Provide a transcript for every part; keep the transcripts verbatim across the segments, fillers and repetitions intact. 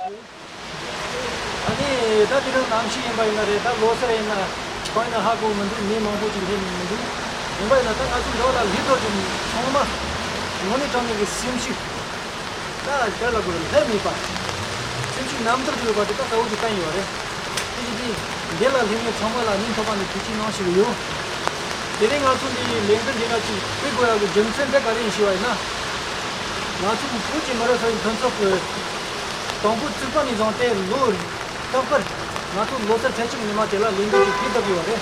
ཨ་ནི་ད་དེ་རིང་གནམ་གཤིས་ཡིན་པ་ཡིན་ན་རེད། ད་ལོ་སར་ཡིན་ན་གང་ཡིན་ན་ཧ་གོ་མི་འདུག་མི་མང་པོ་ཅིག་སླེབས་མི་འདུག་ཡིན་པ་ཡིན་ན་ད་ང་ཚོ་འདྲ་བ་ལ་ལུས་ཐོག་ཅིག་ཚང་མ་དངོས་གནས་དྲང་གནས་ཀྱི་སེམས་ཤུགས། ད་དེ་ལ་དགོས་ལྷད་མེད་པ། སེམས་ཤུགས་རྣམ་དག་ཅིག་ཡོད་པ་དེ་ད་གསལ་བོ་ཅིག་བསྟན་ཡོད་རེད། དེ་བཞིན་དུ་འདི་ལ་སླེབས་མཁན་ཚང་མ་ལ་སྙིང་ཐག་པ་ནས་ཐུགས་རྗེ་གནང་ཞུ་གི་ཡོད། དེ་རིང་ང་ཚོ་འདི་ལས་འགུལ་འདི་འདྲ་ཅིག་སྤེལ་དགོས་ཡག་གི་རྒྱུ་མཚན་དེ་ག་རེ་ཡིན་ཞུ་བ་ཡིན་ན། ང་ཚོ་བོད་ཀྱི་མི་རབས་གསར་བའི་མཐུན་ཚོགས་ཀྱི་དང་པོ་བཙུགས་པ་ནས་བཟུང་སྟེ་ལོ་རྟག་པར་ང་ཚོ་ལོ་གསར་ཚེས་གཅིག་ཉི་མ་དེ་ལ་ལས་འགུལ་ཅིག་སྤེལ་བསྡད་ཀྱི་ཡོད་རེད།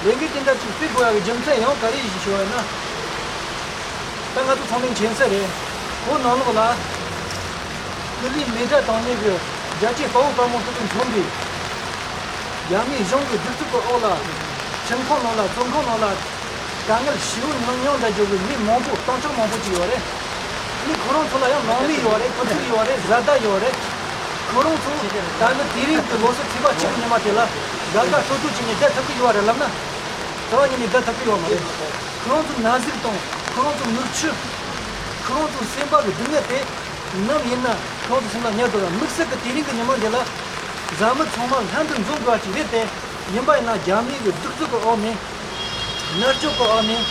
ལས་འགུལ་དེ་འདྲ་ཅིག་སྤེལ་དགོས་ཡག་གི་རྒྱུ་མཚན་ཡང་ག་རེ་ཡིན་ཞུ་བ་ཡིན་ན། ད་ང་ཚོ་ཚང་མས་མཁྱེན་གསལ་རེད། བོད་ནང་ལོགས་ལ་ཀུ་ལུ་མེ་དགྲ་དང་ནི་གི་རྒྱལ་གཅེས་དཔའ་བོ་དཔའ་མོ་ཚོ་གིས་མཚོན་པའི་རྒྱ་མི་གཞུང་གི་གདུག་རྩུབ་ཀྱི་འོག་ལ་ཁྲིམས་ཁང་ནང་ལ་བཙོན་ཁང་ནང་ལ་དཀའ་ངལ་ཞེ་པོ་མྱོང་མྱོང་འདྲ་འཇོག་གི་མི་མང་པོ་སྟོང་ཕྲག་མང་པོ་ཅིག་ཡོད་རེད། ནི་ཁོ་རང་ཚོ་ལ་ཡང་ནང་མི་ཡོད་རེད། བུ་ཕྲུག་ཡོད་རེད། བཟའ་ཟླ་ཡོད་རེད། ཁོ་རང་ཚོ་ད་ནི་དེ་རིང་གི་ལོ་གསར་ཚེས་པ་གཅིག་ཉི་མ་དེ་ལ་དགའ་དགའ་སྤྲོ་སྤྲོ་བྱས་ནས་བསྡད་ཐུབ་ཀྱི་ཡོད་རེད་ལབ་ན། རྩ་བ་ཉིད་ནས་བསྡད་ཐུབ་ཀྱི་ཡོད་མ་རེད། ཁོ་རང་ཚོ་ན་ཟུག་དང་ཁོ་རང་ཚོ་མིག་ཆུ། ཁོ་རང་ཚོ་སེམས་པ་གི་སྡུག་བསྔལ་དེ་ནམ་ཡིན་ན་ཁོ་རང་ཚོ་སེམས་ལ་ཉར་དགོས་ལ། དམིགས་བསལ་གྱི་དེ་རིང་གི་ཉི་མ་འདི་ལ་བཟའ་མི་ཚང་མ་ལྷན་དུ་འཛོམས་དགོས་པ་ཅིག་རེད་དེ། ཡིན་པ་ཡིན་ན་རྒྱ་མི་གི་གདུག་རྩུབ་ཀྱི་འོག་ནས། མནར་གཅོད་ཀྱི་འོག་ནས་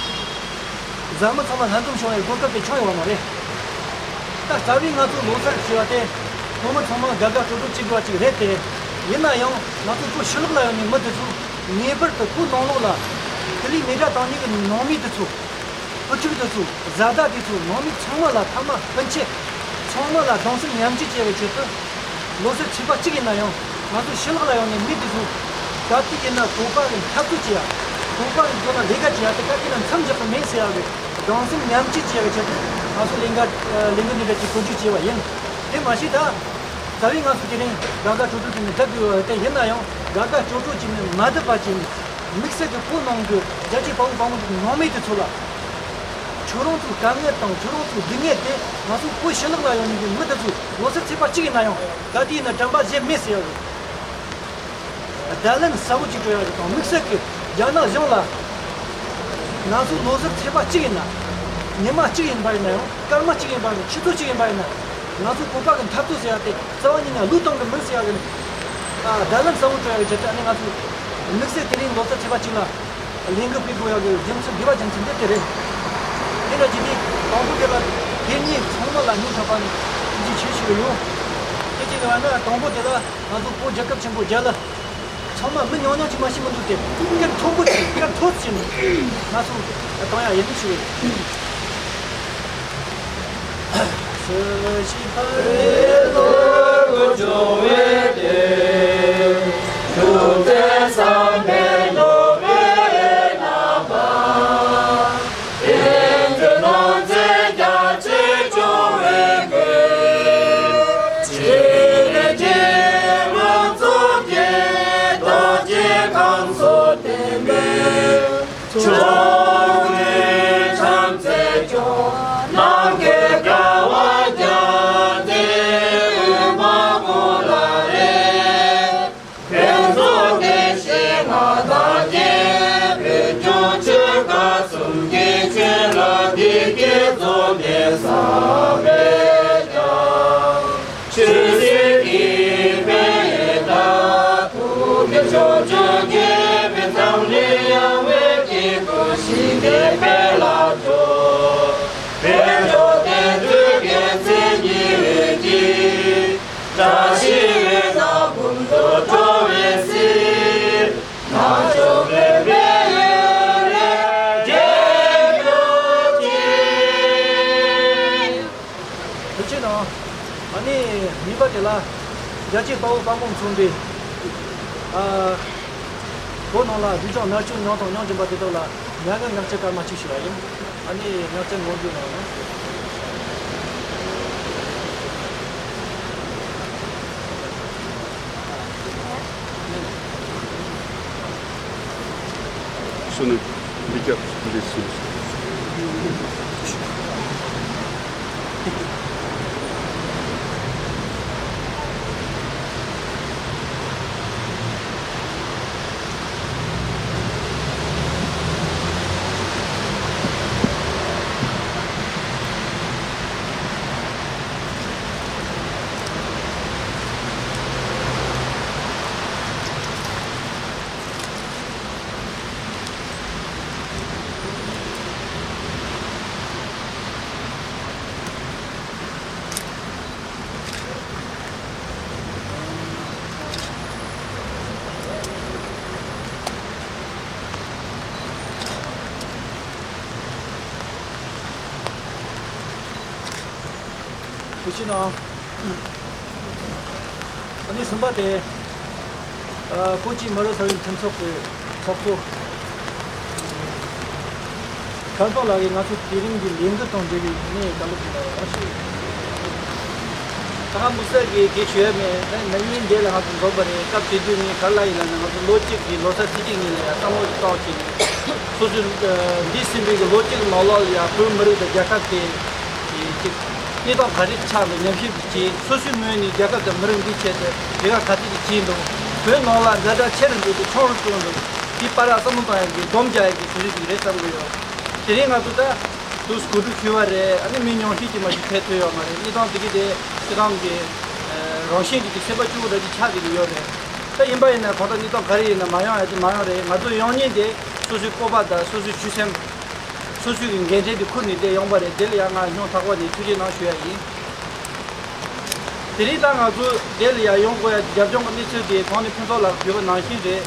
བཟའ་མི་ཚང་མ་ལྷན་འཛོམས་བྱུང་བའི་གོ་སྐབས་དེ་བྱུང་ཡོད་པ་མ་རེད། ད་རྩ་བའི་ང་ཚོ་ལོ་གསར་ཞེས་པ་དེ་བོད་མི་ཚང་མ་དགའ་དགའ་སྤྲོ་སྤྲོ་བྱེད་དགོས་པ་ཅིག་རེད་དེ། ཡིན་ན་ཡང་ང་ཚོ་བོད་ཕྱི་ལོགས་ལ་ཡོད་པའི་མི་དེ་ཚོ་ངེས་པར་དུ་བོད་ནང་ལོགས་ལ་ཀུ་ལུ་མེ་དགྲ་དང་ནི་གི་ནང་མི་དེ་ཚོ། བུ་ཕྲུག་དེ་ཚོ། བཟའ་ཟླ་དེ་ཚོ། ནང་མི་ཚང་མ་ལ་ཐ་མ་སྤུན་མཆེད་ཚང་མ་ལ་གདུང་སེམས་མཉམ་སྐྱེད་བྱེད་པའི་ཆེད་དུ། ལོ་གསར་ཚེས་པ་གཅིག་ཡིན་ན་ཡང་ང་ཚོ་ཕྱི་ལོགས་ལ་ཡོད་པའི་མི་དེ་ཚོ་ག་དུས་ཡིན་ན་བོད་པ་གི་འཐབ་རྩོད་བྱེད་ཡ། བོད་པ་གི་དོན་ལ་ལས་ཀ་བྱེད་ཡ་དེ་ག་དུས་ན་མཚམས་འཇོག་གི་མེད་ཟེར་ཡ་གི་གདུང་སེམས་མཉམ་སྐྱེད་བྱེད་ཡ་གི་ཆེད་དུ་ང་ཚོ་ལས་འགུལ་ལས་འགུལ་འདི་འདྲ་ཅིག་གོ་སྒྲིག་བྱས་པ་ཡིན། དེ་མ་ཟད་ད་རྩ་བའི་ང་ཚོ་དེ་རིང་དགའ་དགའ་སྤྲོ་སྤྲོ་བྱས་ནས་བསྡད་དགོས་པ་དེ་ཡིན་ན་ཡང་། དགའ་དགའ་སྤྲོ་སྤྲོ་བྱས་ནས་མ་བསྡད་པ་བྱས་ནས། དམིགས་བསལ་གྱི་བོད་ནང་གི་རྒྱལ་གཅེས་དཔའ་བོ་དཔའ་མོ་ཚོ་གི་ནང་མི་དེ་ཚོ་ལ། ཁྱོད་རང་ཚོའི་དཀའ་ངལ་དང་ཁྱོད་རང་ཚོའི་སྡུག་བསྔལ་དེ་ང་ཚོ་བོད་ཕྱི་ལོགས་ལ་ཡོད་ནི་གི་མི་དེ་ཚོ་ལོ་གསར་ཚེས་པ་གཅིག་ཡིན་ན་ཡང་ག་དུས་ཡིན་ན་དྲན་པ་བརྗེད་མེད་ཟེར་ཡ་གི་བརྡ་ལན་གསལ་བོ་ཅིག་སྤྲོད་ཡ་གི་དང་། དམིགས་བསལ་གྱི་རྒྱ་ནག་གཞུང་ལ་ང་ཚོ་ལོ་གསར་ཚེས་པ་གཅིག་ཡིན་ན། ཉི་མ་གཅིག་ཡིན་པ་ཡིན་ན་ཡང་། སྐར་མ་གཅིག་ཡིན་པ་ཡིན་ན། ཆུ་ཚོད་གཅིག་ཡིན་པ་ཡིན་ན། ང་ཚོ་བོད་པ་གི་འཐབ་རྩོད་ཟེར་ཡ་དེ་རྩ་བ་ཉིད་ནས་བློས་གཏོང་གི་མིན་ཟེར་ཡ་གི་ཨ་བརྡ་ལན་གསལ་བོ་སྤྲོད་ཡ་གི་ཆེད་དུ། ཨ་ནི་ང་ཚོ་དམིགས་བསལ་དེ་རིང་ལོ་གསར་ཚེས་པ་གཅིག་ལ་ལས་འགུལ་སྤེལ་དགོས་ཡ་གི་རྒྱུ་མཚན། དགོས་པ་རྒྱུ་མཚན་དེ་དེ་རེད། དེ་འདྲ་བྱས་ཏེ་དང་པོ་དེ་ལ་དེ་ཉིད་ཚང་མ་ལ་སྙིང་ཐག་པ་ནས་ཐུགས་རྗེ་ཆེ་ཞུ་གི་ཡོད། དེ་བྱས་ནས་བ་ན་དང་པོ་དེ་ལ་ང་ཚོ་བོད་རྒྱལ་ཁབ་ཆེན་པོ་རྒྱལ་ལ། ཚང་མ་མི་ཉུང་ཉུང་ཅིག་མ་ཤི་མི་འདུག་སྟེ། སྐད་མཐོན་པོ་ཅིག། སྐད་མཐོ་ཙམ་ནས་ང་ཚོ་གཏོང་ཡ་ཡིན་ཞུ། ཐུགས་རྗེ་གནང་། ཨ་ནི་ཉིན་པ་དེ་ལ་རྒྱལ་གཅེས་དཔའ་བོ་དཔའ་མོ་མཚོན་པའི་ཨ་བོད་ནང་ལ་སྡུག་སྦྱོང་མནར་གཅོད་མྱོང་དང་མྱོང་བཞིན་པ་དེ་དག་ལ་མྱ་ངན་ངག་བཅད་སྐར་མ་གཅིག་ཞུ་བ་ཡིན། ཨ་ནི་ངག་བཅད་ངོ་སྤྲོད་གནང་ཡོང་། སུ་ནི་འདི་སྐྱབས་འདི་སུ། ཞུ་ན། ཨ་ནི་གསུམ་པ་དེ། ཨ། བོད་ཀྱི་མི་རིགས་གསར་པའི་མཐུན་ཚོགས་ཀྱི་ཚོགས་གཙོ། ཁ་སང་ལ་ང་ཚོ་དེ་རིང་གི་ལས་འགུལ་དང་འབྲེལ་བའི་ངོས་ནས་བཀའ་སློབ་ཞུ་ན་ཡག་པོ་ཞིག་ད་ཧ་མུག་སར་གྱིས་གལ་ཞུ་ཡ་མེད། ད་ན་ནིང་འདི་ལ་ང་ཚོ་འཛོམས་པ་རེད། སྐབས་དེ་དུས་ནས་ག་རེ་ལབ་ཡིན་ལབ་ན། ང་ཚོ་ལོ་གཅིག་གི་ལོ་གསར་ཚེས་གཅིག་ཉིན་ལ་ཡ་བསམ་བློ་ཞིག་བཏང་བྱས་ནས། སོ་སོའི་འདས་ཟིན་པའི་གི་ལོ་གཅིག་ནང་ལོགས་ལ་ཡ་བོད་མི་རིགས་དང་རྒྱལ་ཁབ་དེ་གི་ཅིག་གནས་སྟངས་ག་རེ་ཆགས་འདུག་ཉམས་ཞིབ་ཅིག་བྱས། སོ་སོའི་ངོས་ནས་རྒྱལ་ཁབ་དང་མི་རིགས་འདིའི་ཆེད་དུ་ལས་ཀ་ག་ཚོད་ཅིག་བྱས་འདུག་བོད་ནང་ལ་འཛད་དྲག་ཆེ་རུ་འགྲོ་འདུག་ཆུང་རུ་འགྲོ་འདུག་དེའི་བར་ལ་བསམ་བློ་བཏང་ཡག་གི་སྡོམ་རྒྱག་ཡག་གི་དུས་ཚོད་ཅིག་རེད་བསམ་གྱི་ཡོད། དེ་རིང་ང་ཚོ་ད་དུས་གོ་སྒྲིག་ཞུས་པ་རེད། ཨ་ནི་མི་ཉུང་ཤས་ཀྱིས་མ་གཞི་ཕེབས་ཐུབ་ཡོད་མ་རེད། གནས་སྟངས་འདི་གི་དེ་སྤྱི་བཏང་གི་རང་བཞིན་གྱི་དེ་སེམས་པ་སྐྱོ་བོ་འདྲ་ཅིག་ཆགས་བསྡད་ཀྱི་ཡོད་རེད། ད་ཡིན་པ་ཡིན་ན་གང་ལྟར་གནས་སྟངས་ག་རེ་ཡིན་ན་མ་ཡོང་ཡ་དེ་མ་ཡོང་རེད། ང་ཚོ་ཡོང་མཁན་དེ་སོ་སོའི་སྤོབས་པ་དང་སོ་སོའི་ཆོད་སེམས། སོ་སོའི་གི་འགན་འཁྲི་དེ་ཁུར་ནས་དེ་ཡོང་པ་རེད། དེ་ལ་ཡང་ང་སྙིང་ཐག་པ་ནས་ཐུགས་རྗེ་གནང་ཞུ་ཡ་ཡིན། དེ་རིང་ད་ང་ཚོ་དེ་ལ་ཡང་ཡོང་དགོས་ཡ་རྒྱབ་ལྗོངས་ཀྱི་གནས་ཚུལ་དེ་གོང་ནས་ཕུན་ཚོགས་ལགས་བརྗོད་པ་ནང་བཞིན་རེད།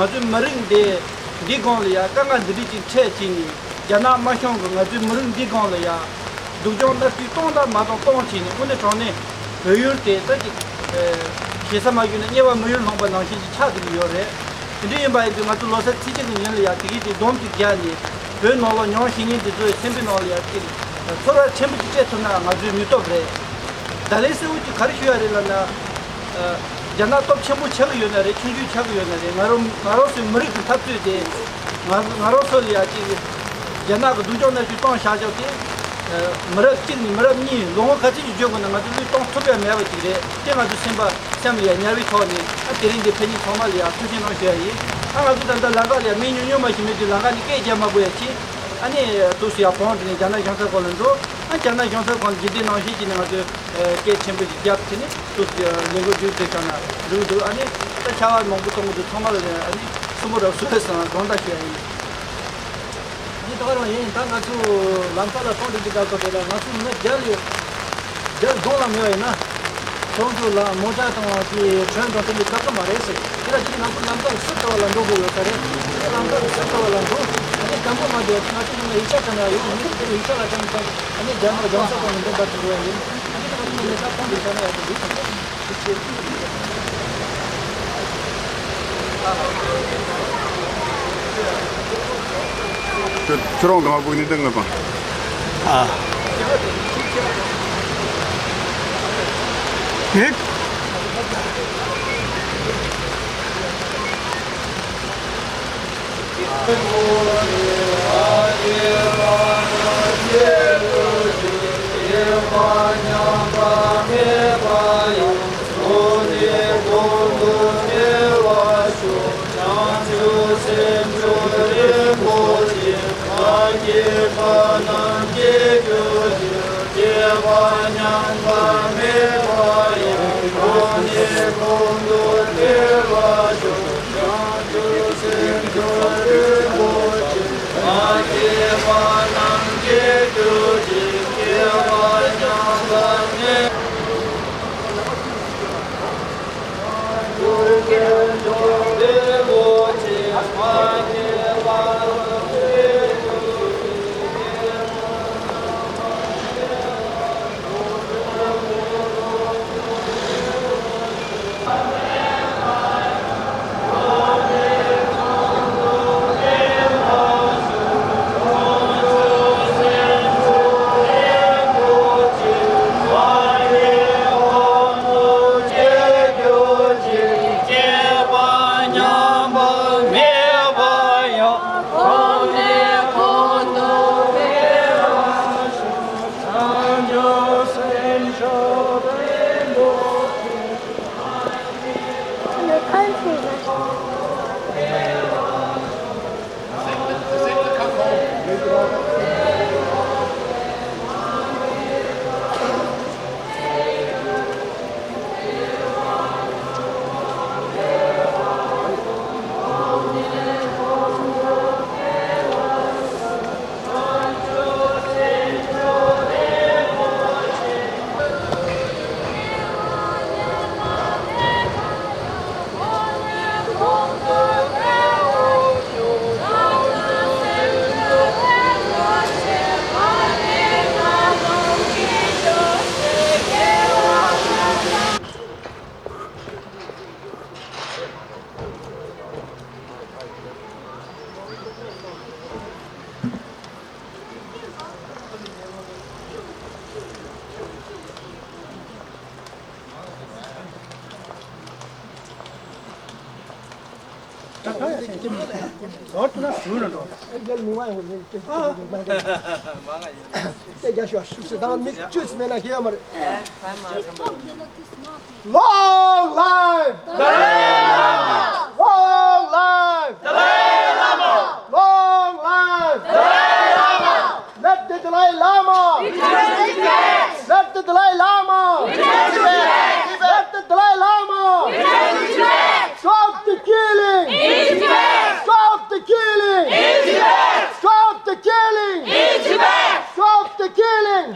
ང་ཚོའི་མི་རིགས་འདི་འདིའི་སྒང་ལ་ཡ་དཀའ་ངལ་འདི་འདྲ་ཅིག་འཕྲད་བྱས་ནས། རྒྱ་ནག་དམར་གཞུང་གིས་ང་ཚོའི་མི་རིགས་འདིའི་སྒང་ལ་ཡ་སྡུག་སྦྱོང་མནར་གཅོད་གཏོང་དང་མ་གཏོང་གཏོང་བྱས་ནས། དངོས་གནས་དྲང་གནས་བོད་ཡུལ་དེ་ད་ཅིག་ཞེ་ས་མ་བརྗོད་ན་དམྱལ་བ་མི་ཡུལ་ལྷུང་པ་ནང་བཞིན་ཅིག་ཆགས་བསྡད་ཀྱི་ཡོད་རེད། དེ་འདྲ་ཡིན་པ་ཡིན་དུས་ང་ཚོ་ལོ་གསར་ཚེས་གཅིག་གི་ཉིན་ལ་ཡ་དེ་གི་དེ་སྡོམ་ཅིག་རྒྱག་ནས། བོད་ནང་ལ་མྱོང་ཤེས་མཁན་དེ་ཚོའི་སེམས་པའི་ནང་ལ་ཡ་ཅིག་ཚོར་བ་ཕྲན་བུ་ཅིག་སྤྲད་ཐུབ་ན་ང་ཚོའི་ནུས་སྟོབས་རེད། ད་ལན་གསལ་བོ་ཅིག་ག་རེ་ཞུ་ཡ་རེད་ལབ་ན། ཨ། རྒྱ་ནག་སྟོབས་ཆེན་པོ་ཆགས་ཀྱི་ཡོད་ན་རེད། ཆུང་ཆུང་ཆགས་ཀྱི་ཡོད་ན་རེད། ང་རང་ང་རང་ཚོའི་མི་རིགས་ཀྱི་འཐབ་རྩོད་དེ། ང་ང་རང་ཚོ་ལ་ཡ་ཅིག་རྒྱ་ནག་གི་སྡུག་སྦྱོང་མནར་གཅོད་བཏང་བཞག་ཆོག་དེ། ཨ། མི་རབས་གཅིག་ནས་མི་རབས་གཉིས། ལོ་ངོ་ག་ཚོད་ཅིག་འགྱོ་དགོས་ན་ང་ཚོས་བློས་གཏོང་ཐུབ་ཡ་མེད་པ་ཅིག་རེད། དེ་ང་ཚོའི་སེམས་པ་སེམས་ལ་ཡ་ཉར་བའི་ཐོག་ནས། ཨ། དེ་རིང་འདི་ཕེབས་མཁན་ཚང་མ་ལ་ཡ་ཐུགས་རྗེ་གནང་ཞུ་ཡ་ཡིན། ཨ། ང་ཚོ་ད་ལྟ་ལམ་ཁ་ལ་ཡ་མི་ཉུང་ཉུང་མ་ཞིག་མེད་དུས་ལམ་ཁ་ནས་སྐད་རྒྱག་མ་དགོས་ཡ་ཆེད། ཨ་ནི་དུས་སུ་ཡ་བོང་དེ་ནས་རྒྱ་ནག་གཞུང་ཚབ་ཁང་ལ་འགྲོ། ཨ། རྒྱ་ནག་གཞུང་ཚབ་ཁང་ལ་རྗེས་འདེད་གནང་ཞེས་བྱས་ནས་ང་ཚོས་སྐད་ཆེན་པོ་ཞིག་བརྒྱབ་བྱས་ནས་དུས་སུ་ལས་འགུལ་མཇུག་སྒྲིལ་ག་ན་འགྲོ་གི་འདུག་ཨ་ནི་ད་ཆར་པ་མང་པོ་གཏོང་གི་འདུག་ཚང་མ་ལ་ཨ་ནི་སུ་མོ་རབ་སུ་བས་སང་དགོངས་དག་ཞུ་ཡ་ཡིན། ཨ་ནི་ད་ག་རང་ཡིན། ད་ང་ཚོ་ལམ་ཁ་ལ་ཐོན་འདུག་གི་སྐབས་ཐོག་དེ་ལ་ང་ཚོ་མི་བརྒྱ་ལས་བརྒྱ་སྟོང་ལ་མེད་པ་ཡིན་ན། ཁོང་ཚོ་ལ་མོ་ཊ་དང་དེ་ཁྲོན་དང་དེ་འདྲའི་སྟབས་ཀྱི་མ་རེད་ཟེར། དེ་ལ་དེ་ལམ་ཁ་ལམ་ཁ་ལ་སུ་ལྟ་བ་ལ་འགྲོ་དགོས་ཡོད་ས་རེད། དེ་ལམ་ཁ་ལ་སུ་ལྟ་བ་ལ་འགྲོ། ཨ་ནི་དམ་པོ་མ་འདོད་ང་ཚོ་ཡིན་ན་ཡིག་ཆ་ག་ན་ཡོད། མི་དེ་ཡིག་ཆ་ལ་དྲན་དང་། ཨ་ནི་རྒྱ་ནག་གཞུང་ཚབ་ཁང་ནས་འདི་འདྲ་དུ་འགྲོ་ཡ་ཡིན། ཨ་ནི་ང་ཚོ་ཡིན་ན་ད་ཁོང་གི་ས་ན་ཡ་དེ་ཡིན། ཁྱོད་ཁྱོད་རང་གི་མ་བུ་ནི་དེ་ངོ་མ། ཨ། ཡེ། Long live! Dalai Lama! Long live! Dalai Lama! Long live! Dalai Lama! Let the Dalai Lama! Let the Dalai Lama! Let the Dalai Lama! Stop the killing! Stop the killing! Stop the killing! Stop the killing!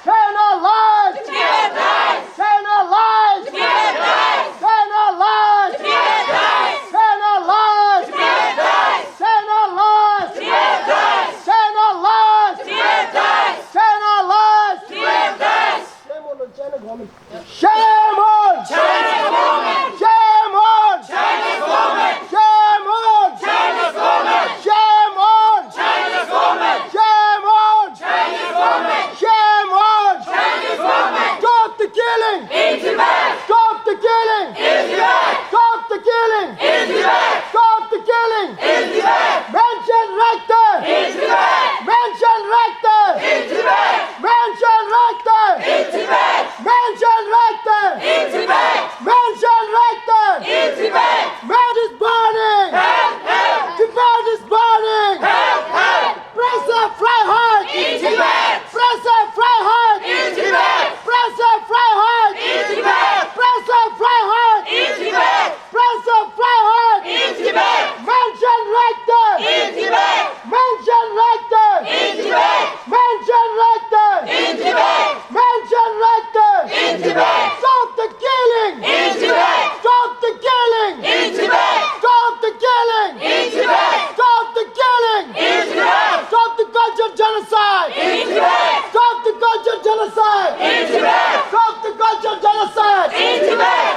China lies! Tibet dies! China lies! Tibet dies! China lies! Tibet dies! China lies! Tibet dies! China lies! Tibet dies! China lies! Tibet dies! China lies! Tibet dies! Shame on the China government! Shame on! Chinese woman! Shame on! Chinese woman! Shame on! Chinese woman! Shame on! Chinese woman! Shame on! Chinese woman! Shame on! Chinese woman! Stop the killing! In Tibet! Stop the killing! In Tibet! Stop the killing! In Tibet! Stop the killing! In Tibet! Menschenrechte! In Tibet! Menschenrechte! In Tibet! Menschenrechte! In Tibet! Menschenrechte! In Tibet! Menschenrechte! In Tibet! Tibet is burning! Help! Help! Tibet is burning! Help! Help! Pressefreiheit! In Tibet! Pressefreiheit! In Tibet! Pressefreiheit! In Tibet! Pressefreiheit! In Tibet! Pressefreiheit! In Tibet! Menschenrechte! In Tibet! Menschenrechte! In Tibet! Menschenrechte! In Tibet! Menschenrechte! In Tibet! Stop the killing! In Tibet! Stop the killing! In Tibet! Stop the killing! In Tibet! Stop the killing! In Tibet! Stop the culture genocide! In Tibet! Stop the culture genocide! In Tibet! Stop the culture genocide! In Tibet!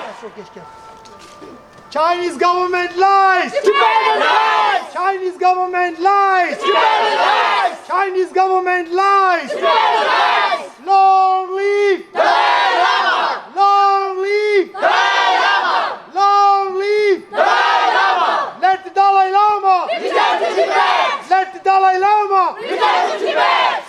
Chinese government lies! Tibetan lies! Chinese government lies! Tibetan lies! Chinese government lies! Tibetan lies! Long live! Dalai Lama! Long live! Dalai Lama! Long live! Dalai Lama! Let the Dalai Lama! Return to Tibet! Let the Dalai Lama! Return to Tibet!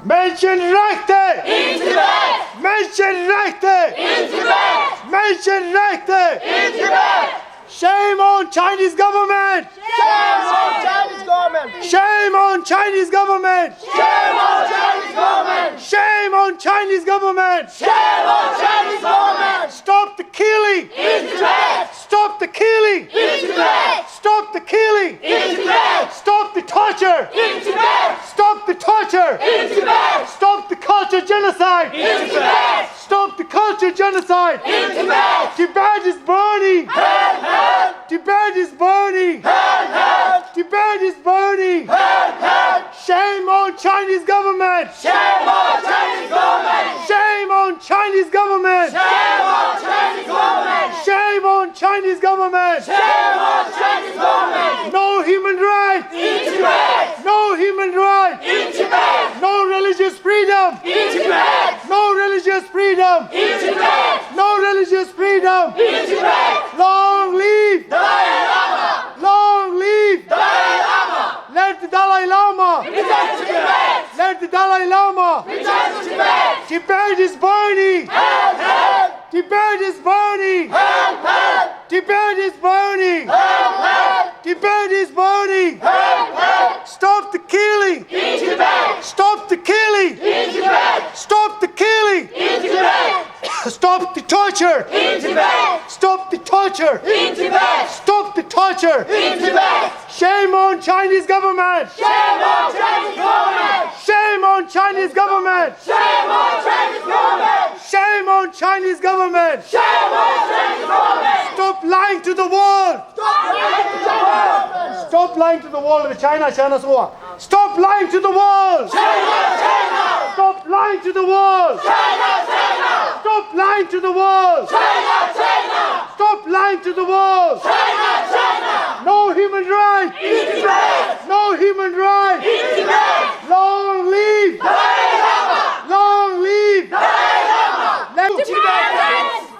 Menschenrechte! In Tibet! Menschenrechte! In Tibet! Menschenrechte! In Tibet! Shame on Chinese government! Shame on Chinese government! Shame on Chinese government! Shame on Chinese government! Shame on Chinese government! Shame on Chinese government! Stop the killing! In Tibet! Stop the killing! In Tibet! Stop the killing! In Tibet! Stop the torture! In Tibet! Stop the torture! In Tibet! Stop the culture genocide! In Tibet! Stop the culture genocide! In Tibet! Tibet is burning! Help! Help! Tibet is burning! Help! Help! Tibet is burning! Help! Help! Shame on Chinese government! Shame on Chinese government! Shame on Chinese government! Shame on Chinese government! Shame on Chinese government! Shame on Chinese government! No human rights! In Tibet! No human rights! In Tibet! No religious freedom! In Tibet! No religious freedom! In Tibet! No religious freedom! In Tibet! Long live! Dalai Lama! Long live! Dalai Lama! Let the Dalai Lama! Return to Tibet! Let the Dalai Lama! Return to Tibet! Tibet is burning! Help! Help! Tibet is burning! Help! Help! Tibet is burning! Help! Help! Tibet is burning! Help! Help! Stop the killing! In Tibet! Stop the killing! In Tibet! Stop the killing! In Tibet! Stop the torture! In Tibet! Stop the torture! In Tibet! Stop the torture! In Tibet! Shame on Chinese government! Shame on Chinese government! Shame on Chinese government! Shame on Chinese government! Shame on Chinese government! Shame on Chinese government! Stop lying to the world! Stop lying to the world! Stop lying to the world! China, China, so. Stop lying to the world! China, China! Stop lying to the world! China, China! Stop lying to the world! China, China! Stop lying to the world! China, China! No human rights! In Tibet! No human rights! In Tibet! Long live! Dalai Lama! Long live! Dalai Lama! Let Tibetans!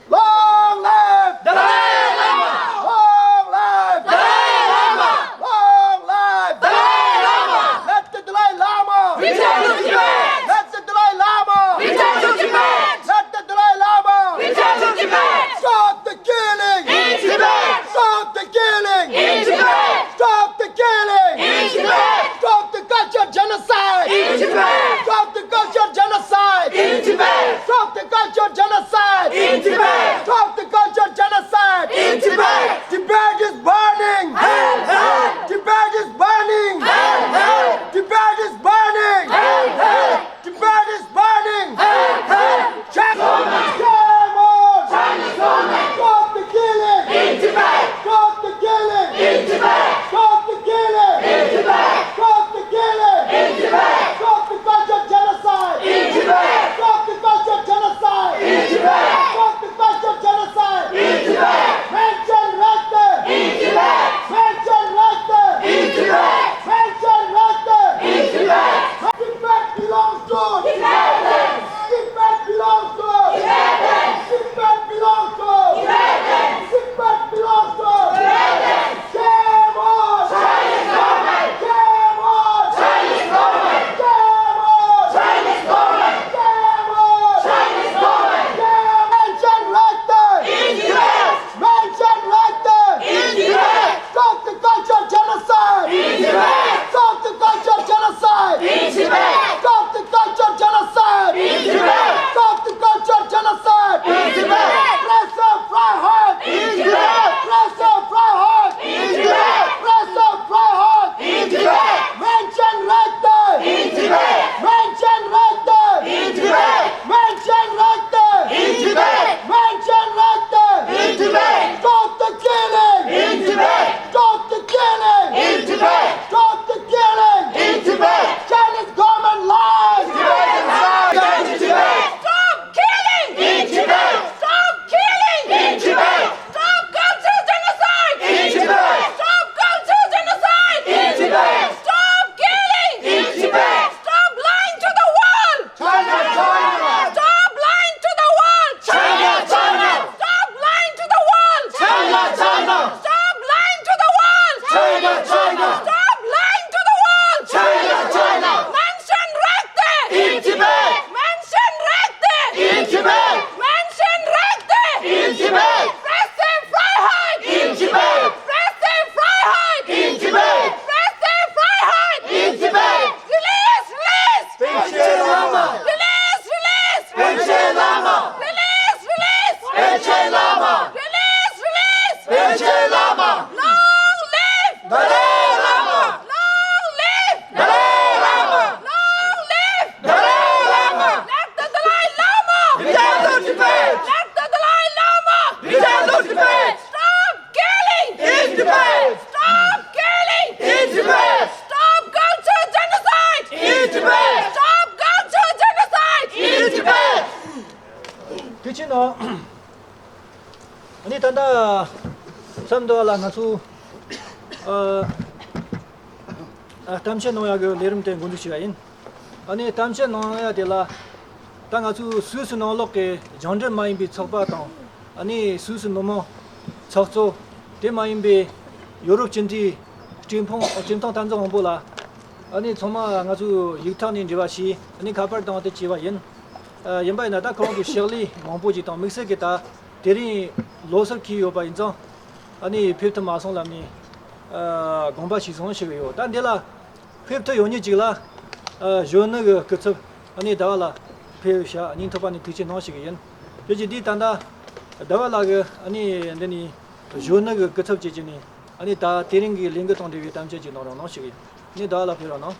Long live! Dalai Lama! ཨ་ནི་ད་ལྟ་མཚམས་འདི་བ་ལ་ང་ཚོ་ཨ་ཨ་གཏམ་བཤད་གནང་ཡག་གི་ལས་རིམ་དེ་འགོ་འཛུགས་བྱས་པ་ཡིན། ཨ་ནི་གཏམ་བཤད་གནང་ཡག་དེ་ལ་ད་ང་ཚོའི་སུད་སི་ནང་ལོགས་ཀྱི་རྒྱང་འབྲེལ་མ་ཡིན་པའི་ཚོགས་པ་དང་། ཨ་ནི་སུད་སི་མི་མང་ཚོགས་གཙོ། དེ་མ་ཡིན་པའི་ཡོ་རོབ་སྤྱི་འཐུས་ཀྲིན་ཕོང་ཀྲིན་ཐང་ཐན་ཙོ་ཝང་པོ་ལགས། ཨ་ནི་ཚང་མ་ང་ཚོའི་ཡིག་ཐོག་ནས་འབྲེལ་བ་བྱས། ཨ་ནི་ཁ་པར་དང་དེ་བྱས་པ་ཡིན། ཨ་ཡིན་པ་ཡིན་ན་ད་ཁོ་རང་ཚོའི་ཕྱག་ལས་མང་པོ་ཅིག་དང་དམིགས་བསལ་གྱི་ད་དེ་རིང་ལོ་གསར་འཁེལ་ཡོད་པ་ཡིན་ཙང་། ཨ་ནི་ཕེབས་ཐུབ་མ་སོང་ལབ་ནས་ཨ་དགོངས་པ་ཞུས་སོང་ཞུ་གི་ཡོད། ད་འདི་ལ་ཕེབས་ཐུབ་ཡོང་མཁན་ཅིག་ལ་ཨ་གཞོན་ནུ་གི་སྐུ་ཚབ། ཨ་ནི་ཟླ་བ་ལགས་ཕེབས་ཤག་སྙིང་ཐག་པ་ནས་ཐུགས་རྗེ་གནང་ཞུ་གི་ཡིན། དེ་བཞིན་འདི་ད་ལྟ་ཟླ་བ་ལགས་ཀྱིས་ཨ་ནི་འདི་ནས་གཞོན་ནུ་གི་སྐུ་ཚབ་བྱེད་ཀྱི་ནས། ཨ་ནི་ད་དེ་རིང་གི་ལས་འགུལ་དང་འབྲེལ་བའི་གཏམ་བཤད་ཅིག་གནང་རོགས་གནང་ཞུ་གི་ཡིན། ཨ་ནི་ཟླ་བ་ལགས་ཕེབས་རོགས་གནང་།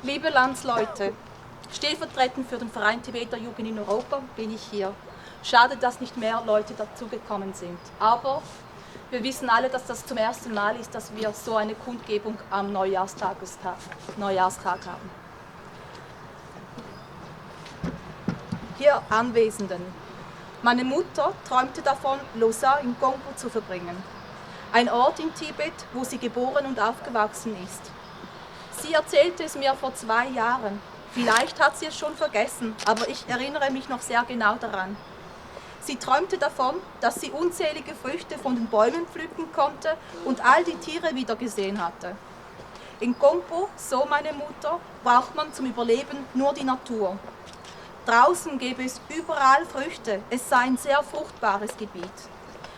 Liebe Landsleute, stellvertretend für den Verein Tibeter Jugend in Europa bin ich hier. Schade, dass nicht mehr Leute dazugekommen sind. Aber wir wissen alle, dass das zum ersten Mal ist, dass wir so eine Kundgebung am Neujahrstagestag, Neujahrstag haben. Hier Anwesenden. Meine Mutter träumte davon, Losar in Kongpo zu verbringen. Ein Ort in Tibet, wo sie geboren und aufgewachsen ist. Sie erzählte es mir vor zwei Jahren. Vielleicht hat sie es schon vergessen, aber ich erinnere mich noch sehr genau daran. Sie träumte davon, dass sie unzählige Früchte von den Bäumen pflücken konnte und all die Tiere wiedergesehen hatte. In Kongpo, so meine Mutter, braucht man zum Überleben nur die Natur. Draußen gäbe es überall Früchte, es sei ein sehr fruchtbares Gebiet.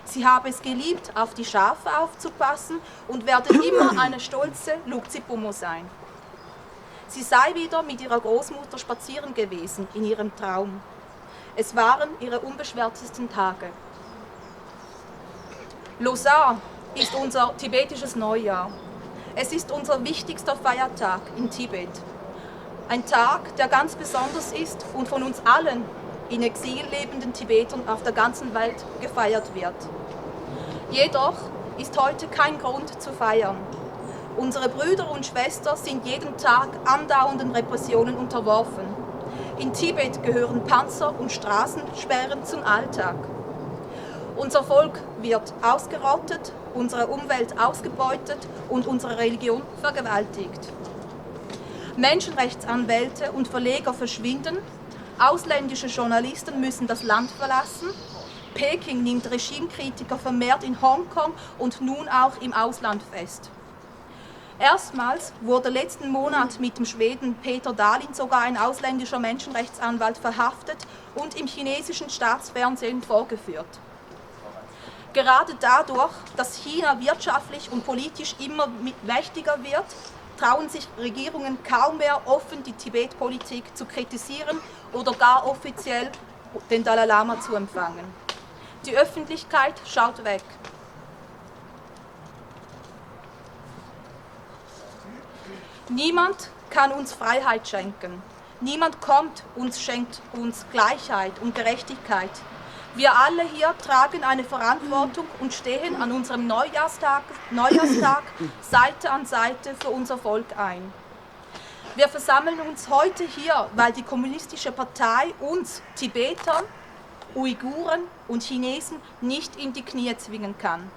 Sie habe es geliebt, auf die Schafe aufzupassen und werde immer eine stolze Lukzipumo sein. Sie sei wieder mit ihrer Großmutter spazieren gewesen in ihrem Traum. Es waren ihre unbeschwertesten Tage. Losar ist unser tibetisches Neujahr. Es ist unser wichtigster Feiertag in Tibet. Ein Tag, der ganz besonders ist und von uns allen in Exil lebenden Tibetern auf der ganzen Welt gefeiert wird. Jedoch ist heute kein Grund zu feiern. Unsere Brüder und Schwestern sind jeden Tag andauernden Repressionen unterworfen. In Tibet gehören Panzer und Straßensperren zum Alltag. Unser Volk wird ausgerottet, unsere Umwelt ausgebeutet und unsere Religion vergewaltigt. Menschenrechtsanwälte und Verleger verschwinden, ausländische Journalisten müssen das Land verlassen, Peking nimmt Regimekritiker vermehrt in Hongkong und nun auch im Ausland fest. Erstmals wurde letzten Monat mit dem Schweden Peter Dahlin sogar ein ausländischer Menschenrechtsanwalt verhaftet und im chinesischen Staatsfernsehen vorgeführt. Gerade dadurch, dass China wirtschaftlich und politisch immer mi- mächtiger wird, trauen sich Regierungen kaum mehr offen, die Tibet-Politik zu kritisieren oder gar offiziell den Dalai Lama zu empfangen. Die Öffentlichkeit schaut weg. Niemand kann uns Freiheit schenken. Niemand kommt und schenkt uns Gleichheit und Gerechtigkeit. Wir alle hier tragen eine Verantwortung und stehen an unserem Neujahrstag, Neujahrstag Seite an Seite für unser Volk ein. Wir versammeln uns heute hier, weil die Kommunistische Partei uns Tibetern, Uiguren und Chinesen nicht in die Knie zwingen kann.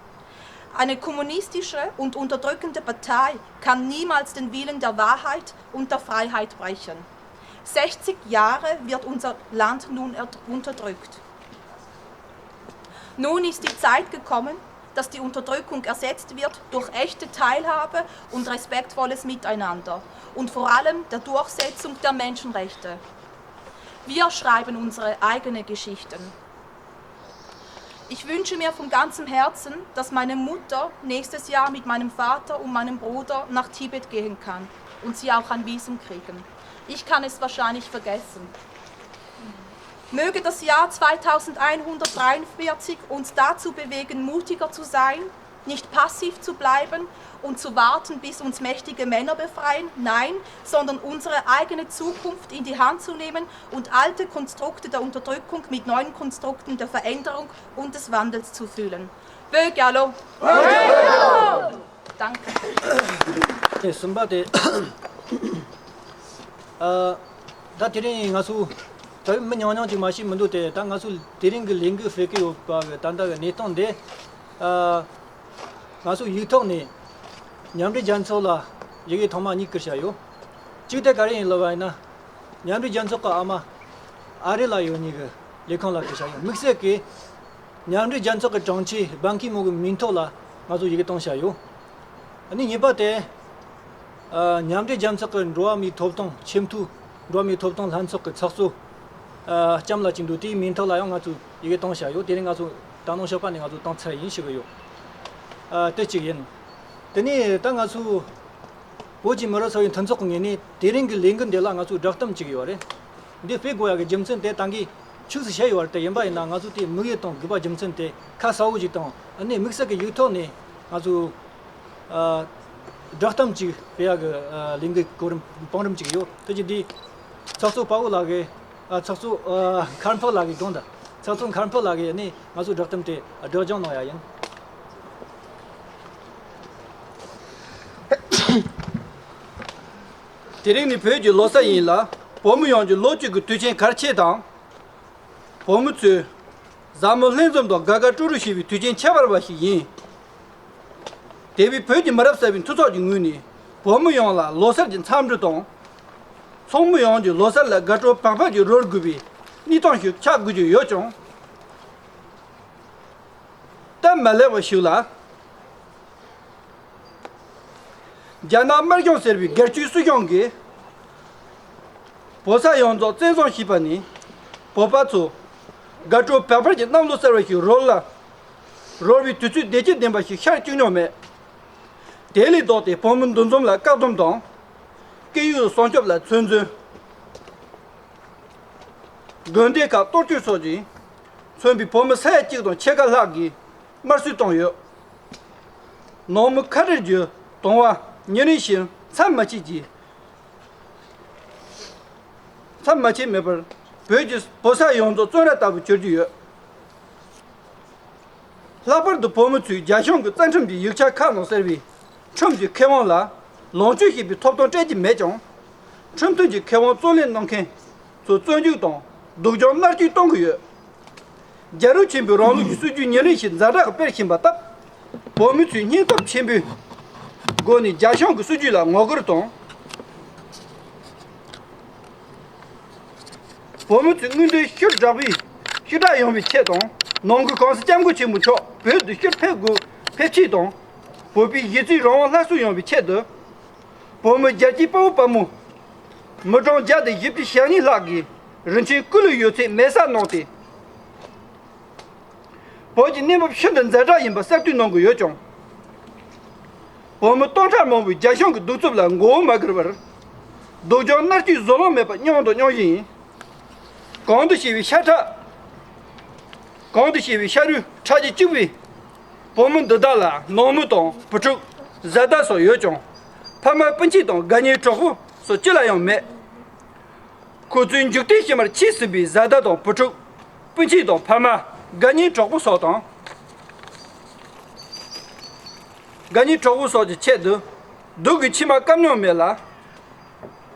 Eine kommunistische und unterdrückende Partei kann niemals den Willen der Wahrheit und der Freiheit brechen. Sechzig Jahre wird unser Land nun erd- unterdrückt. Nun ist die Zeit gekommen, dass die Unterdrückung ersetzt wird durch echte Teilhabe und respektvolles Miteinander und vor allem der Durchsetzung der Menschenrechte. Wir schreiben unsere eigene Geschichten. Ich wünsche mir von ganzem Herzen, dass meine Mutter nächstes Jahr mit meinem Vater und meinem Bruder nach Tibet gehen kann und sie auch ein Visum kriegen. Ich kann es wahrscheinlich vergessen. Möge das Jahr zweitausendeinhundertdreiundvierzig uns dazu bewegen, mutiger zu sein, nicht passiv zu bleiben und zu warten, bis uns mächtige Männer befreien, nein, sondern unsere eigene Zukunft in die Hand zu nehmen und alte Konstrukte der Unterdrückung mit neuen Konstrukten der Veränderung und des Wandels zu füllen. Bögalo! Danke. དེ་གསུམ་པ་དེ། ཨ། ད་དེ་རིང་ང་ཚོ་ད་མི་ཉུང་ཉུང་ཅིག་མ་ཤེས་མི་འདུག་སྟེ། ད་ང་ཚོ་དེ་རིང་གི་ལས་འགུལ་སྤེལ་གི་ཡོད་པ་གི་ད་ལྟ་གི་གནས་སྟངས་འདི། ཨ། ང་ཚོ་ཡིག་ཐོག་ནས་མཉམ་འབྲེལ་རྒྱལ་ཚོགས་ལ་ཡི་གེ་ཐོག་མ་གཉིས་བསྐུར་བྱས་ཡོད། གཅིག་དེ་ག་རེ་ཡིན་ལབ་པ་ཡིན་ན། མཉམ་འབྲེལ་རྒྱལ་ཚོགས་ཀྱི་ཨ་མ་ཨ་རི་ལ་ཡོད་མཁན་གྱི་ལས་ཁུངས་ལ་བསྐུར་བྱས་ཡོད། དམིགས་བསལ་གྱིས་མཉམ་འབྲེལ་རྒྱལ་ཚོགས་ཀྱི་དྲུང་ཆེ་བན་ཁི་མུན་གྱི་མིང་ཐོག་ལ་ང་ཚོ་ཡི་གེ་བཏང་བྱས་ཡོད། ཨ་ནི་གཉིས་པ་དེ། ཨ། མཉམ་འབྲེལ་རྒྱལ་ཚོགས་ཀྱི་འགྲོ་བ་མིའི་ཐོབ་ཐང་ཆེས་མཐོའི་འགྲོ་བ་མིའི་ཐོབ་ཐང་ལྷན་ཚོགས་ཀྱི་ཚོགས་གཙོ། ཨ། ལྕམ་ལགས་ཅིག་འདུག་དེའི་མིང་ཐོག་ལ་ཡང་ང་ཚོས་ཡི་གེ་བཏང་བྱས་ཡོད། དེ་རིང་ང་ཚོ་ད་ནང་ཞོགས་པ་ནས་ང་ཚོ་བཏང་ཚར་ཡིན་ཞུ་གི་ཡོད། ཨ། དེ་གཅིག་ཡིན། དེ་ནས་ད་ང་ཚོ་བོད་ཀྱི་མི་རབས་གསར་བའི་མཐུན་ཚོགས་ཀྱི་ངོས་ནས་དེ་རིང་གི་ལས་འགུལ་འདི་ལ་ང་ཚོས་བསྒྲགས་གཏམ་བྱེད་ཀྱི་ཡོད་རེད། འདི་སྤེལ་དགོས་ཡག་གི་རྒྱུ་མཚན་དེ་ད་གིན་ཕྱོགས་སུ་བཤད་ཡོད་རེད། དེ་ཡིན་པ་ཡིན་ན་ང་ཚོ་དེ་དམིགས་ཡུལ་དང་དགོས་པ་རྒྱུ་མཚན་དེ་ཁ་གསལ་བོ་ཞིག་དང་། ཨ་ནི་དམིགས་བསལ་གྱི་ཡིག་ཐོག་ནས་ང་ཚོ། ཨ། བསྒྲགས་གཏམ་ཅིག་སྤེལ་ཡག་གི། ཨ། ལས་འགུལ་གོ་རིམ་བང་རིམ་ཅིག་ཡོད། དེ་ཅིག་འདི་ཚོགས་གཙོ་དཔའ་བོ་ལགས་ཀྱིས། ཨ། ཚོགས་གཙོ། ཨ། མཁར་འཕགས་ལགས་ཀྱིས་དགོངས་དག་ཚོགས་གཙོ་མཁར་འཕགས་ལགས་ཀྱིས་ནི་ང་ཚོ་བསྒྲགས་གཏམ་དེ་སྒྲོག་སྦྱང་གནང་ཡག་ཡིན། དེ་རིང་ནི་བོད་ཀྱི་ལོ་གསར་ཡིན་ལ། བོད་མི་ཡོངས་ཀྱི་ལོ་གཅིག་གི་དུས་ཆེན་གལ་ཆེ་དང་། བོད་མི་ཚོས་བཟང་མོ་ལྷན་འཛོམས་དང་དགའ་དགའ་སྤྲོ་སྤྲོ་བྱེད་པའི་དུས་ཆེན་ཁྱད་པར་བ་ཞིག་ཡིན། དེ་བས་བོད་ཀྱི་མི་རབས་གསར་པའི་མཐུན་ཚོགས་ཀྱི་ངོས་ནས་བོད་མི་ཡོངས་ལ་ལོ་གསར་གྱི་འཚམས་འདྲི་དང་། ཚོགས་མི་ཡོངས་ཀྱི་ལོ་གསར་ལ་དགའ་སྤྲོ་བག་ཕེབས་ཀྱིས་རོལ་དགོས་པའི་གནས་སྟངས་ཤིག་ཆགས་དགོས་ཀྱི་ཡོད་ཀྱང་། སྟབས་མ་ལེགས་པ་ཞིག་ལ། རྒྱ་ནག་དམར་གཞུང་ཟེར་བའི་སྒེར་གཅོད་སྲིད་གཞུང་གིས་བོད་ས་ཡོངས་རྫོགས་བཙན་བཟུང་བྱས་པ་ནས། བོད་པ་ཚོ་དགའ་སྤྲོ་བག་ཕེབས་ཀྱི་གནམ་ལོ་གསར་བ་ཞིག་རོལ་ལ། རོལ་བའི་དུས་ཚོད་བདེ་སྐྱིད་ལྡན་པ་ཞིག་ཤར་བཅུག་མྱོང་མེད། དེ་ལས་ལྡོག་སྟེ་བོད་མི་འདུ་འཛོམས་ལ་བཀག་སྡོམ་དང་། སྐད་ཡིག་སྲུང་སྐྱོབ་ལ་ཚོད་འཛིན། དགོན་སྡེ་ཁག་གཏོར་སྐྱོན་སོགས་ཀྱིས་མཚོན་པའི་བོད་མི་ས་ཡ་གཅིག་དང་ཕྱེད་ཀ་ལྷག་གིས་དམར་གསོད་བཏང་ཡོད། ནང་མི་ཁ་བྲལ་གྱི་དུང་བ་ཉིན་རེ་བཞིན་མཚམས་མ་ཆད་ཀྱིས། མཚམས་མ་ཆད་མེད་པར་བོད་ཀྱི་བོད་ས་ཡོངས་རྫོགས་བཙོན་ར་ལྟ་བུ་གྱུར་གྱི་ཡོད། ལྷག་པར་དུ་བོད་མི་ཚོས་རྒྱ་གཞུང་གི་རྩ་ཁྲིམས་ཀྱི་ཡིག་ཆ་ཁག་ནང་གསལ་བའི་ཁྲིམས་ཀྱི་ཁེ་དབང་ལ་ལོངས་སྤྱོད་བྱེད་པའི་ཐོབ་ཐང་སྤྲད་ཀྱི་མེད་ཀྱང་། ཁྲིམས་མཐུན་གྱི་ཁེ་དབང་རྩོད་ལེན་གནང་མཁན་ཚོ་བཙོན་འཇུག་དང་སྡུག་སྦྱོང་མནར་གཅོད་གཏོང་གི་ཡོད། རྒྱལ་རབས་ཆེན་པོའི་རང་ལུགས་ཀྱི་སྲིད་ཇུས་ཉིན་རེ་བཞིན་ཛ་དྲག་གིས་སྤེལ་བཞིན་པ་སྟབས། བོད་མི་ཚོས་སྙིང་སྟོབས་ཆེན་པོའི་སྒོ་ནས་རྒྱ་གཞུང་གི་སྲིད་ཇུས་ལ་ངོ་རྒོལ་དང་། བོད་མི་ཚོའི་མངོན་འདོད་ཤུགས་དྲག་པོས་ཤུགས་དྲག་ཡོང་བའི་ཆེད་དང་། ནང་ཁུལ་གོང་ས་སྐྱབས་མགོན་ཆེན་པོ་མཆོག་བོད་དུ་ཕྱིར་ཕེབས་དགོས་ཕེབས་ཆེད་དང་། བོད་པའི་གཞི་རྩའི་རང་དབང་སླར་གསོ་ཡོང་བའི་ཆེད་དུ། བོད་མི་རྒྱལ་གཅེས་དཔའ་བོ་དཔའ་མོ། མི་གྲངས་བརྒྱ་དང་བཞི་བཅུ་ཞེ་གཉིས་ལྷག་གིས་རིན་ཆེན་སྐུ་ལུས་ཡོད་ཚད་མེ་སྲེག་གནང་སྟེ། བོད་ཀྱི་གནས་བབ་ཤིན་ཏུ་ཛ་དྲག་ཡིན་པ་གསལ་སྟོན་གནང་གི་ཡོད་ཀྱང་། བོད་མི་སྟོང་ཕྲག་མང་པོས་རྒྱ་གཞུང་གི་གདུག་རྩུབ་ལ་མགོ་བོ་མ་སྒུར་བར། སྡུག་སྦྱོང་མནར་གཅོད་བཟོད་གླགས་མེད་པ་མྱོང་དང་མྱོང་བཞིན་ཡིན། གོང་དུ་ཞུས་པའི་ཤ་ཁྲག་གོང་དུ་ཞུས་པའི་ཤ་རུས་ཁྲག་རྗེས་གཅིག་པའི་བོད་མི་འདི་དག་ལ་ནང་མི་དང་བུ་ཕྲུག་བཟའ་ཟླ་སོགས་ཡོད་ཀྱང་། ཕ་མ་སྤུན་མཆེད་དང་དགའ་ཉེ་གྲོགས་པོ་སོགས་ཅི་ལ་ཡང་མེད། ཁོ་ཚོའི་མཇུག་མཐའི་ཕྱི་མར་ཆེས་སྲིད་པའི་བཟའ་ཟླ་དང་བུ་ཕྲུག་སྤུན་མཆེད་དང་ཕ་མ། དགའ་ཉེ་གྲོགས་པོ་སོགས་དང་། དགའ་ཉེ་གྲོགས་པོ་སོགས་ཀྱི་ཆེད་དུ་སྡུག་གི་མཆི་མ་བཀབ་མྱོང་མེད་ལ།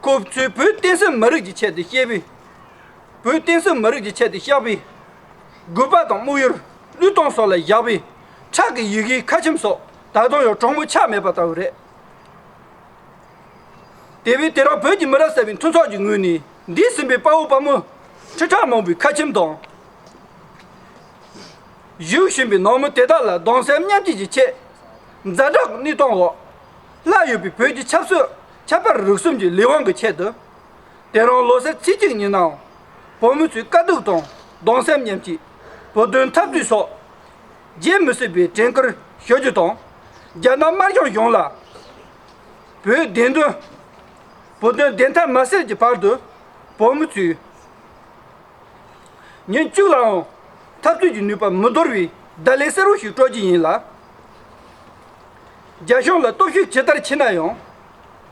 ཁོ་ཚོས་བོད་བསྟན་སྲིད་མི་རིགས་ཀྱི་ཆེད་དུ་བཤད་པའི། བོད་བསྟན་སྲིད་མི་རིགས་ཀྱི་ཆེད་དུ་བཤགས་པའི་རྒུད་པ་དང་དམུལ་ཡུལ་བློས་གཏོང་སོགས་ལ་བཞག་པའི་ཁྲག་གི་ཡི་གེའི་ཁ་ཆེམས་སོགས་ད་དུང་ཡང་གྲོགས་མོ་ཆགས་མེད་པ་ལྟ་བུ་རེད། དེ་བས་དེ་རིང་བོད་ཀྱི་མི་རབས་གསར་པའི་མཐུན་ཚོགས་ཀྱི་ངོས་ནས་འདས་ཟིན་པའི་དཔའ་བོ་དཔའ་མོ་ཁྲི་ཕྲག་མང་པོའི་ཁ་ཆེམས་དང་། བཞུགས་བཞིན་པའི་ནང་མི་དེ་དག་ལ་གདུང་སེམས་མཉམ་སྐྱེད་ཀྱི་ཆེད་ཛ་དྲག་གི་གནས་སྟངས་འོག་སླར་ཡོད་པའི་བོད་ཀྱི་ཆབ་སྲིད་ཁྱད་པར་རིག་གསུམ་གྱི་ལས་དབང་གི་ཆེད་དུ། དེ་རིང་ལོ་གསར་ཚེས་གཅིག་ཉིན་ནའང་བོད་མི་ཚོའི་དཀའ་སྡུག་དང་གདུང་སེམས་མཉམ་སྐྱེད། བོད་དོན་འཐབ་རྩོད་སོགས་བརྗེད་མི་སྲིད་པའི་དྲན་སྐུལ་ཞུ་རྒྱུ་དང་། རྒྱ་ནག་དམར་གཞུང་གཞུང་ལ་བོད་བདེན་དོན། བོད་དོན་བདེན་མཐའ་མ་གསལ་གྱི་བར་དུ་བོད་མི་ཚོས་ཉིན་གཅིག་ལའང་འཐབ་རྩོད་ཀྱི་ནུས་པ་མི་འདོར་བའི་བརྡ་ལན་གསལ་བོ་ཞིག་སྤྲོད་རྒྱུ་ཡིན་ལ། རྒྱ་གཞུང་ལ་སྟོབས་ཤུགས་ཇི་ལྟར་ཆེ་ན་ཡང་།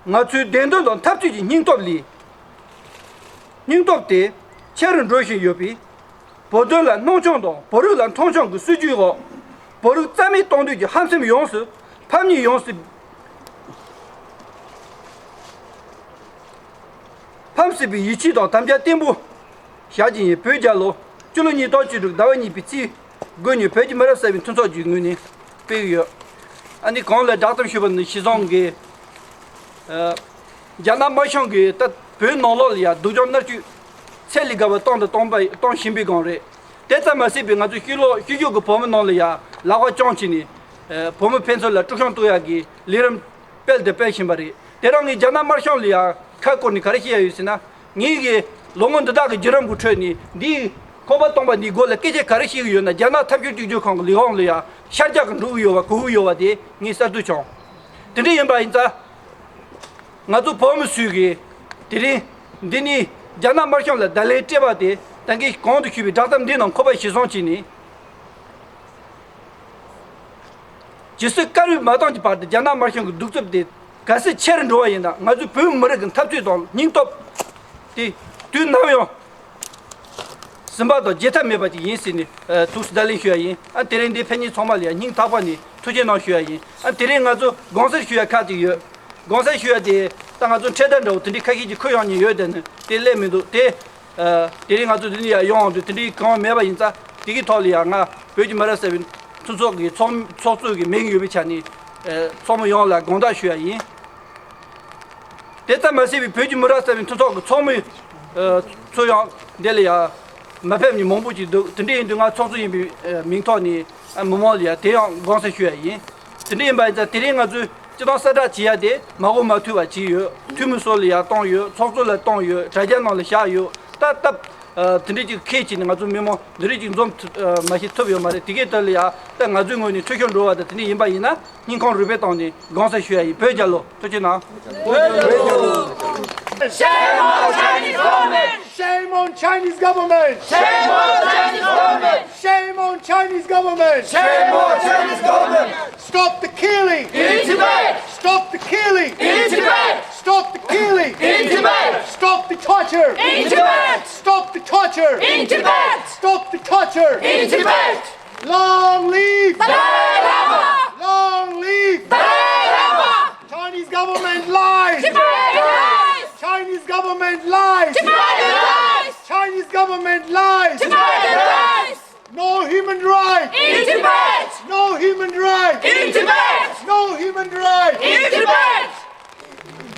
ང་ཚོའི་བདེན་དོན་དང་འཐབ་རྩོད་ཀྱི་སྙིང་སྟོབས་ལས། སྙིང་སྟོབས་དེ་ཆེ་རུ་འགྲོ་བཞིན་ཡོད་པས། བོད་དོན་ལ་སྣང་ཆུང་དང་བོད་རིགས་ལ་མཐོང་ཆུང་གི་སྲིད་ཇུས་འོག་བོད་རིགས་རྩ་མེད་གཏོང་འདོད་ཀྱི་ཧམ་སེམས་ཡོངས་སུ་ཕམ་ཉེས་ཡོངས་སུ། ཕམ་སྲིད་པའི་ཡིད་ཆེས་དང་དམ་བཅའ་བརྟན་པོ་བཞག་བཞིན་ཡིན། བོད་རྒྱལ་ལོ་སྤྱི་ལོ་ཉིས་སྟོང་བཅུ་དྲུག་ཟླ་བ་གཉིས་པའི་ཚེས་དགུ་ཉིན་བོད་ཀྱི་མི་རབས་གསར་པའི་མཐུན་ཚོགས་ཀྱི་ངོས་ནས་སྤེལ་གྱི་ཡོད། ཨ་ནི་གོང་ལ་བསྒྲགས་གཏམ་ཞུས་པ་ནི་ཞི་ཙོང་གིས། ཨ། རྒྱ་ནག་དམར་གཞུང་གིས་ད་བོད་ནང་ལོགས་ལ་ཡང་སྡུག་སྦྱོང་མནར་གཅོད་ཚད་ལས་བརྒལ་བ་གཏོང་དང་གཏོང་པ་གཏོང་བཞིན་པའི་སྒང་རེད། དེ་ཙམ་མ་ཟད་པའི་ང་ཚོ་ཕྱི་ལོགས་ཕྱི་རྒྱལ་གྱི་བོད་མི་ནང་ལ་ཡང་ལག་པ་བརྐྱངས་བྱས་ནས། ཨ། བོད་མི་ཕན་ཚུན་ལ་དཀྲུག་ཤིང་གཏོང་ཡག་གི་ལས་རིམ་སྤེལ་དང་སྤེལ་བཞིན་པ་རེད། དེ་རིང་ངས་རྒྱ་ནག་དམར་གཞུང་ལ་ཡང་ཁ་བསྐོར་ནས་ག་རེ་བཤད་ཡ་ཡོད་ཟེར་ན། ངེད་ཀྱིས་ལོ་ངོ་འདི་དག་གི་བརྒྱུད་རིམ་གྱི་ཁྲོད་ནས་འདིའི་ཁང་པ་སྟོང་པ་འདིའི་སྒོ་ལ་སྐད་ཆ་ག་རེ་བཤད་ཀྱི་ཡོད་ན། རྒྱ་ནག་འཐབ་ཕྱོགས་གཅིག་གྱུར་ཁང་གི་ལས་ཁུངས་ལ་ཡང་ཤར་རྒྱག་གི་འགྲོ་གི་ཡོད་པ་གོ་གི་ཡོད་པ་དེ་ངས་གསལ་སྟོན་བྱུང་། དེ་འདྲ་ཡིན་པ་ཡིན་ཙང་། ང་ཚོ་བོད་མི་ཚོས་ཀྱིས་དེ་རིང་འདི་ནས་རྒྱ་ནག་དམར་གཞུང་ལ་བརྡ་ལན་སྤྲད་པ་དེ་ད་གིན་གོང་དུ་ཞུས་པའི་བསྒྲགས་གཏམ་འདིའི་ནང་ཁོ་པ་གཞིར་བཟུང་བྱས་ནས། ཇི་སྲིད་བཀའ་བློན་མ་བཏང་གི་བར་དུ་རྒྱ་ནག་དམར་གཞུང་གི་གདུག་རྩུབ་དེ་གལ་སྲིད་ཆེ་རུ་འགྲོ་བ་ཡིན་ན། ང་ཚོའི་བོད་མི་རིགས་ཀྱི་འཐབ་རྩོད་དང་སྙིང་སྟོབས་དེ་དུས་ནམ་ཡང་ཟིན་པ་དང་བརྗེད་ཐབས་མེད་པ་ཅིག་ཡིན་ཟེར་ནས། ཨ། ཐུགས་སུ་བརྡ་ལན་ཞུ་ཡ་ཡིན། ཨ། དེ་རིང་འདིར་ཕེབས་མཁན་ཚང་མ་ལ་ཡང་སྙིང་ཐག་པ་ནས་ཐུགས་རྗེ་གནང་ཞུ་ཡ་ཡིན། ཨ། དེ་རིང་ང་ཚོ་དགོངས་སེལ་ཞུ་ཡ་ཁག་ཅིག་ཡོད། དགོངས་སེལ་ཞུ་ཡ་དེ་ད་ང་ཚོ་འཕྲེད་དར་འདྲ་བོ་དེ་འདྲའི་ཁ་ཤས་ཀྱིས་འཁུར་ཡོང་མཁན་ཡོད་དེ་ནི་དེ་སླེབས་མི་འདུག་དེ། ཨ། དེ་རིང་ང་ཚོ་འདི་ནས་ཡར་ཡོང་དུས་དེ་འདྲའི་གང་མེད་པ་ཡིན་ཙང་། དེ་གི་ཐོག་ལ་ཡང་ང་བོད་ཀྱི་མི་རབས་གསར་པའི་མཐུན་ཚོགས་ཀྱི་ཚོགས་ཚོགས་གཙོ་གི་མིང་ཡོད་པའི་ཆ་ནས། ཨ། ཚོགས་མི་ཡོངས་ལ་དགོངས་དག་ཞུ་ཡ་ཡིན། དེ་ཙམ་མ་ཟད་པའི་བོད་ཀྱི་མི་རབས་གསར་པའི་མཐུན་ཚོགས་ཀྱི་ཚོགས་མི། ཨ། ཚོ་ཡང་འདི་ལ་ཡང་མ་ཕེབས་མཁན་མང་པོ་ཅིག་འདུག་དེ་འདྲ་ཡིན་དུས་ང་ཚོགས་གཙོ་ཡིན་པའི། ཨ། མིང་ཐོག་ནས། ཨ། མི་མང་ལ་ཡང་དེ་ཡང་དགོངས་སེལ་ཞུ་ཡ་ཡིན། དེ་འདྲ་ཡིན་པ་ཡིན་ཙང་དེ་རིང་ང་ཚོས་སྤྱི་བཏང་གསལ་བསྒྲགས་བྱེད་ཡ་དེ་མ་གོ་མ་ཐོས་པ་བྱས་ཡོད། འཐུས་མི་ཚོ་ལ་ཡར་བཏང་ཡོད། ཚོགས་གཙོ་ལ་བཏང་ཡོད། དྲ་རྒྱ་ནང་ལ་བཞག་ཡོད། ད་སྟབས། ཨ། དེ་འདྲ་ཅིག་ཁས་བྱས་ནས་ང་ཚོ་མི་མང་འདི་འདྲ་ཅིག་འཛོམས་ཐུབ། ཨ། མ་ཤེས་ཐུབ་ཡོད་མ་རེད། དེ་གའི་དོན་ལ་ཡང་ད་ང་ཚོའི་ངོས་ནས་འཐུས་ཤོར་འགྲོ་བ་དང་དེ་འདྲ་ཡིན་པ་ཡིན་ན་སྙིང་ཁོང་རུས་པའི་གཏིང་ནས་དགོངས་སེལ་ཞུ་ཡ་ཡིན། བོད་རྒྱལ་ལོ། ཐུགས་རྗེ་གནང་། Shame on Chinese government! Shame on Chinese government! Shame on Chinese government! Shame on Chinese government! Shame on Chinese government! Stop the killing! In Tibet! Stop the killing! In Tibet! Stop the killing! In Tibet! Stop the torture! In Tibet! Stop the torture! In Tibet! Stop the torture! In Tibet! Long live! Dalai Lama! Long live! Dalai Lama! Chinese government lies! Tibet lies! Chinese government lies! Tibet lies! Chinese government lies! Tibet lies! No human right! In Tibet! No human right! In Tibet! No human right! In Tibet!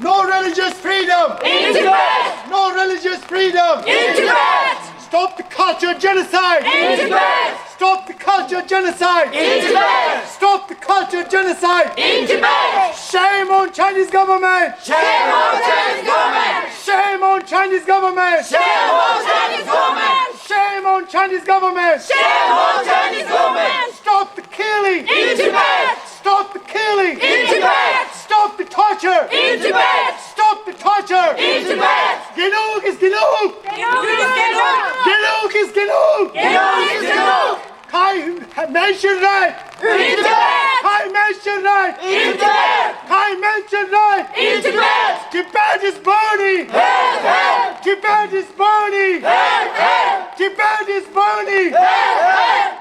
No religious freedom! In Tibet! No religious freedom! In Tibet! Stop the culture genocide! In Tibet! Stop the culture genocide! In Tibet! Stop the culture genocide! In Tibet! Shame on Chinese government! Shame on Chinese government! Shame on Chinese government! Shame on Chinese government! Shame on Chinese government! Shame on Chinese government! Stop the killing! In Tibet! Stop the killing! In Tibet! Stop the torture! In Tibet! Stop the torture! In Tibet! Genug ist genug! Genug ist genug! Genug ist genug! Genug ist genug! Kein Menschenrecht! In Tibet! Kein Menschenrecht! In Tibet! Kein Menschenrecht! In Tibet! Tibet is burning! Help! Help! Tibet is burning! Help! Help! Tibet is burning! Help! Help!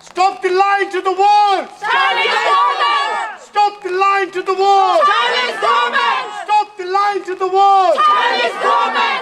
Stop the lying to the world! Chinese government! Stop the lying to the world! Chinese government! Stop the lying to the world! Chinese government!